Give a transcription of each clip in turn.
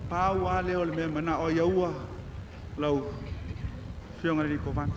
Pau lava lea o le mea e manao ai aua lau Afioga i le Kovana.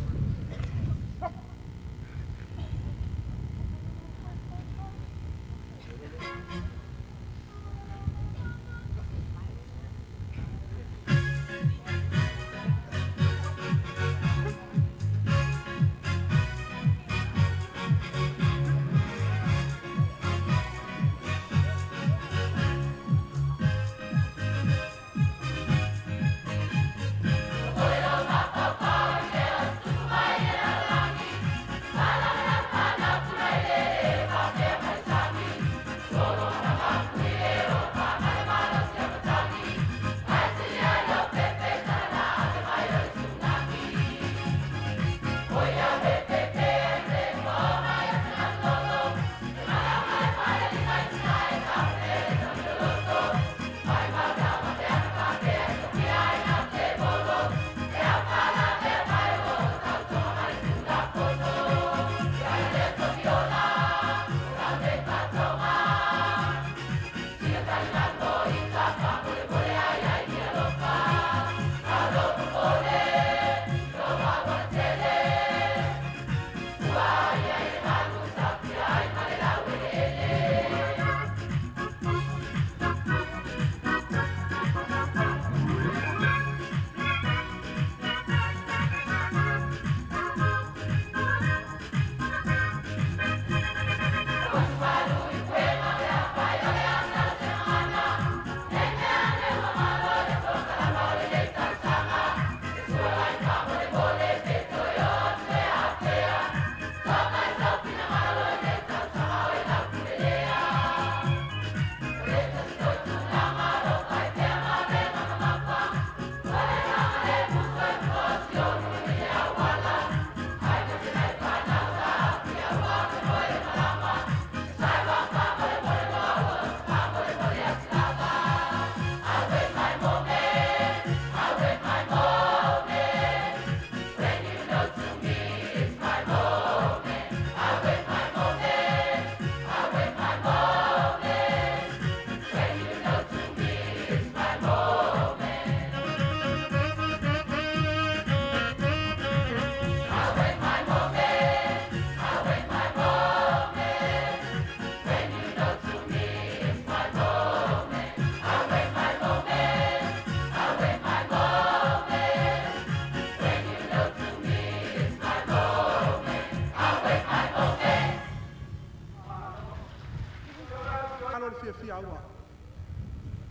Malo le fiafia aua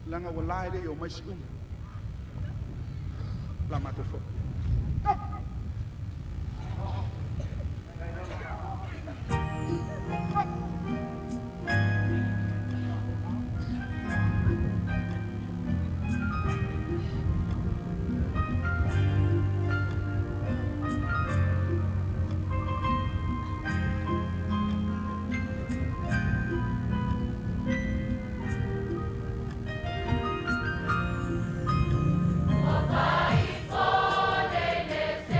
leaga ua la e le i omai Siumu la matou foi. Oi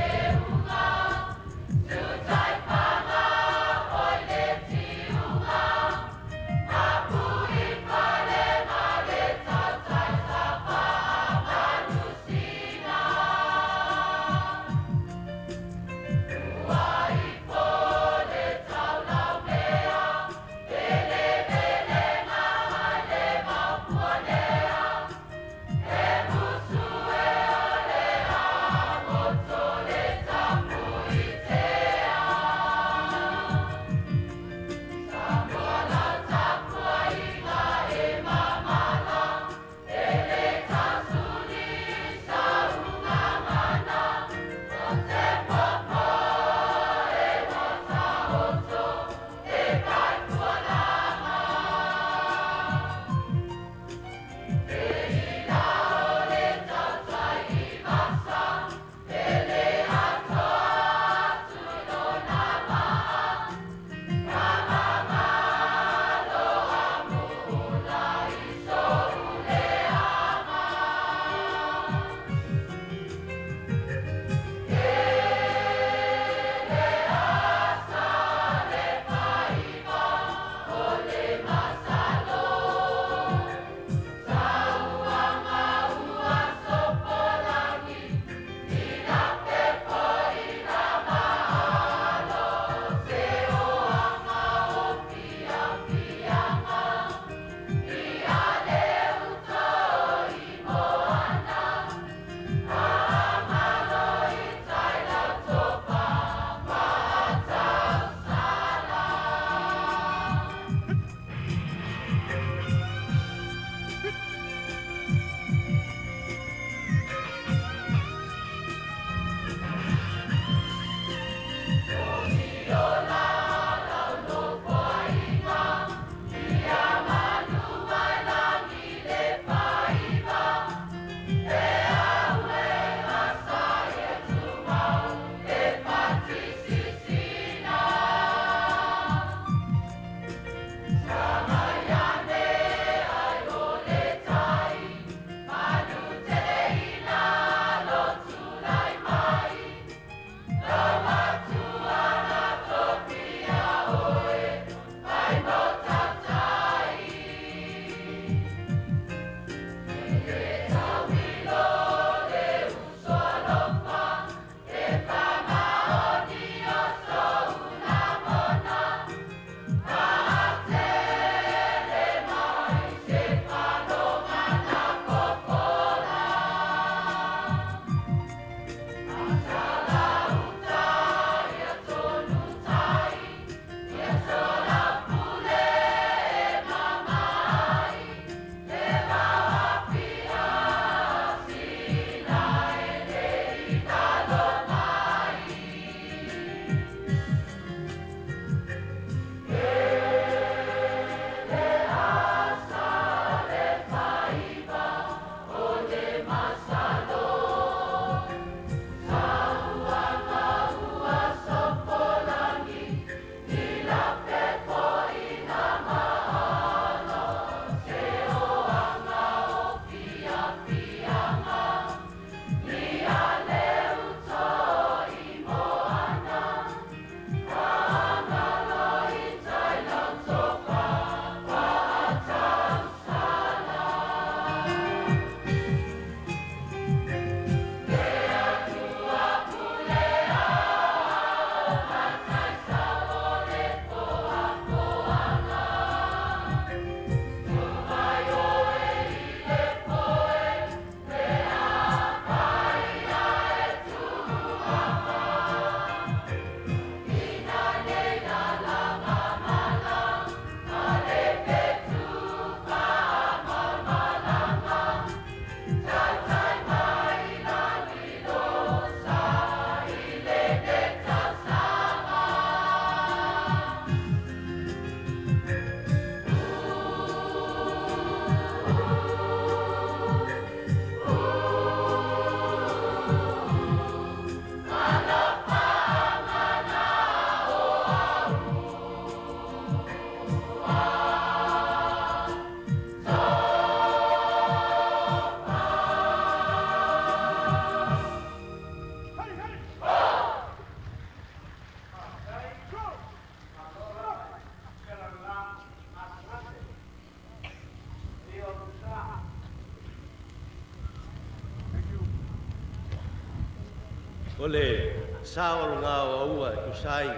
O le sao lena o Aua e tusa ai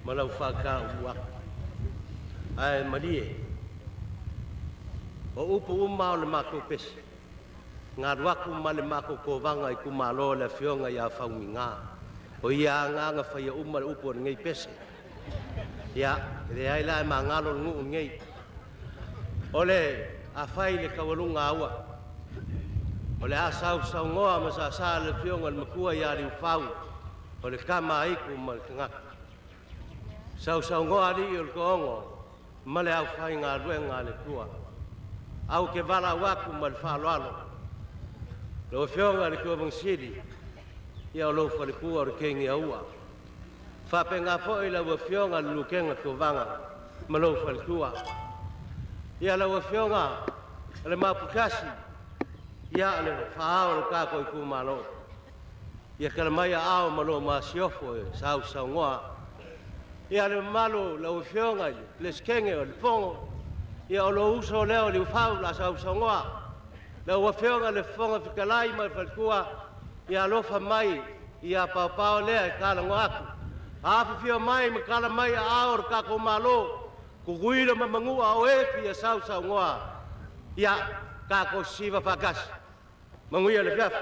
ma lau faataua atu. Ae malie, o upu uma o le matou pese, na alu atu ma le matou tovaga itumalo le afioga ia Faumuina. O ia agaga faia uma le upu o lenei pese. Ia, e leai la e magalo le nuu lenei. O le afai le taualuga aua. O le a sausaunoa ma saasaa le afioga i le matua ia Liufau, o le tama a Itu ma le tagata. Sausaunoa alii o le toaono ma le aufaigaluega a le Atua. Ae ou te valaau atu ma le faaaloalo. Lau Afioga i le Kovana Sili, ia o lou faletua o le teine aua. Faapena foi lau Afioga i le Lutena Kovana ma lou faletua. Ia lau Afioga o le Maputasi, ia o le faaao o le tatou itumalo. Ia tala mai aao ma lou masiofo e sausaunoa. Ia le mamalu lau Afioga i le Peresetene o le Fono, ia o lou uso lea o Liufau la sausaunoa. Lau Afioga i le Fofoga Fetalai ma le faletua, ia alofa mai ia paopao lea e talanoa atu. Afifio mai ma tala mai aao o le tatou Malo, Tutuila ma Manua o e fia sausaunoa, ia tatou siva faatasi. Manuia le afiafi.